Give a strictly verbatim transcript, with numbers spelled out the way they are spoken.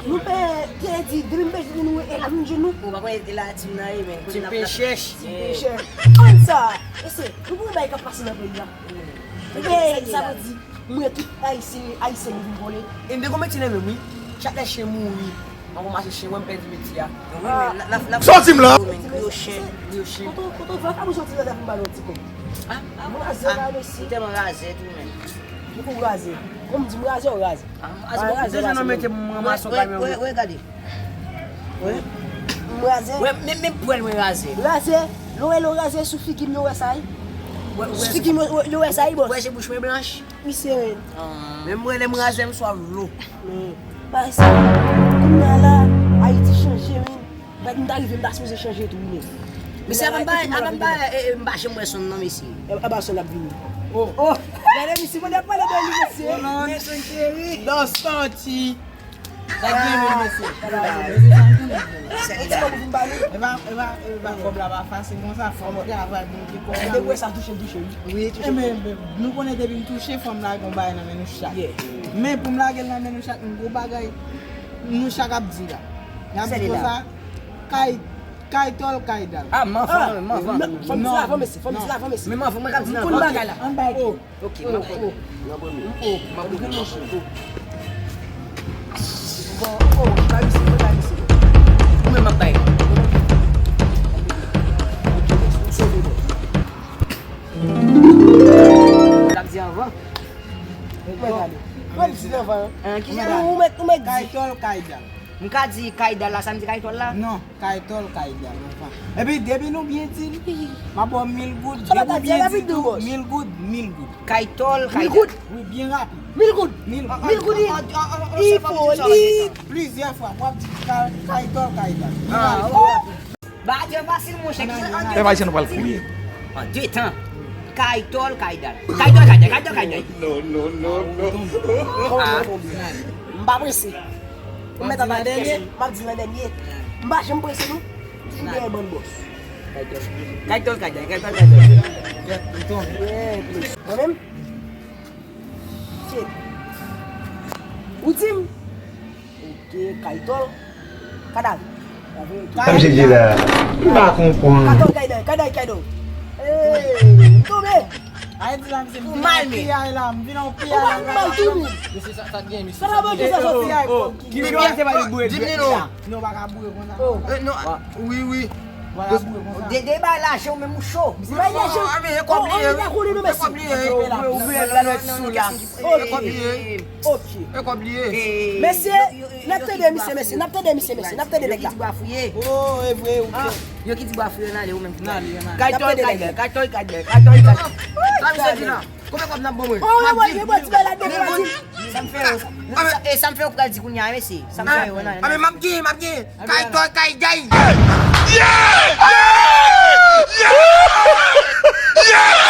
Nou pè, te di, depi m pè di nou, e la vin jwenn nou. Ou pa konnen e la tim nan ye, men. Tim pechèch. Tim pechèch. Konn sa, mesye, nou gon bagay k ap pase nan peyi a. Ebyen, sa vle di, mwen tout Ayisyen, Ayisyen nou vin vòlè. E m te gon metye nan men m, wi. Chak lè chen mouri, mwen gon mache chen, mwen m pèdi metye a. Sòti m la! Griyo chen, griyo chen. Kote, kote, vaka mwen sòti la pou m ba nou ti kòb. Ah, ah, mwen razè la, mesye. Ou tèlman razè tou, men. Ou pou razè. Kòm di m razè, ou razè. Ah, ou te jwenn nan mete m ranmase yon kamyon. Wè, wè, gade. Wè. M razè. Wè, men, men pwèl mwen razè. Razè. Lè w wè lè w razè sou figi m, yo wè sa, wi. Sou figi m, yo wè sa, wi, bòs. Wè, se bouch mwen blanch. Misye, men. Men mwen, lè m razè, m swav dlo. Men, bagay sa, kounye a la, Ayiti chanje, men. Mwen, m ta rive, m ta sipoze chanje tou, wi, men. Mesye, avan m pa, avan m pa, e, e, m pa janm wè Son nan, mesye. E, e pa Son ap vini. Oh. Oh. Gade, misye, mwen ap pale de li, mesye. Oh, non, men Son cheri. Non, sòti. Sa gen menm, mesye. E pa, e pa, e pa kòb la pa fasil konsa, fò m travay pou m gen kòb la. Depi sa touche m touche, wi. Wi, touche. E men, men, nou konnen depi m touche, fò m lage yon bagay nan men nou chak. Men pou m lage l nan men nou chak, yon gwo bagay, nou chak ap di la. Y ap di konsa, kay, kay tòl, kay dal. Ah, m anvan, m anvan. Fò m di l avan, mesye, fò m di l avan, mesye. Men m anvan, mwen k ap di l avan. M konn bagay la. Ann bay. Oh. Ok, m ap pran. M ap pran. M ap pran. Bon, oh, pa isit, pa isit. Ou menm m ap bay. Ok, m sove, bon. L ap di anvan. Mwen gade. Mwen di anvan. An, kijan? Ou, ou mèt, ou mèt di. Kay tòl, kay dal. M ka di kay dal la, sa m di kay tòl la? Non. Kay tòl, kay dal, anfen. Epi, depi nou byen di l, m ap ba w mil goud, depi w byen di l tou, mil goud, mil goud. Kay tòl, kay dal. Wi, byen rapid. Mil goud? Mil goud. Mil goud, wi. Li foli. Plizyè fwa, w ap di kay, kay tòl, kay dal. Byen rapid. Bagay yo fasil, monchè. Kijan an de tan? An de tan. Kay tòl, kay dal. Kay tòl, kay dal, kay tòl, kay dal. Non, non, non, non. M pa prese. Ou mèt ap di dènye. M ap di nan dènye. M pa janm prese, non. Toujou dèyè bann bòs. Kay tòl, kay dal, kay tòl, kay dal. Mwen menm? Shit. Ou di m? Ok, kay tòl. Kay dal. Sa misye di la, m pa konprann. Kay tòl, kay dal, kay dal, kay dal. Hey, m tonbe. Ay di la, misye, m vin an piyay la, m vin an piyay la. Ou mal tou. Mesye, sa, sa t gen, mesye. Sa pa bon, sa sòti. Ki piyay, se pa li boure. Di m non. Non, pa ka boure konsa. Oh. Eh, non. Wi, wi. De, de bay lajan ou menm ou cho. Bay lajan. Ah, men e kòb li ye. Ou vle la nèt sou la. Ok. E kòb li ye. Ok. Mesye, n ap tande misye, mesye, n ap tande misye, mesye, n ap tande nèg la. Oh, e vre, ok. Yo ki di bwa fou yo n ale ou menm. N ale, n ale. Kay tòl, kay dal, kay tòl, kay dal, kay tòl, kay dal. Sa misye di la? Konbyen kòb n ap ban mwen? M ap di mil goud. Sa m fè yo, sa, e sa m fè yo pral di kounye a, mesye. Sa m fè yo, nan, nan. A, men m ap gen, m ap gen. Kay tòl, kay dal. Yeah! Yeah! Yeah! Yeah!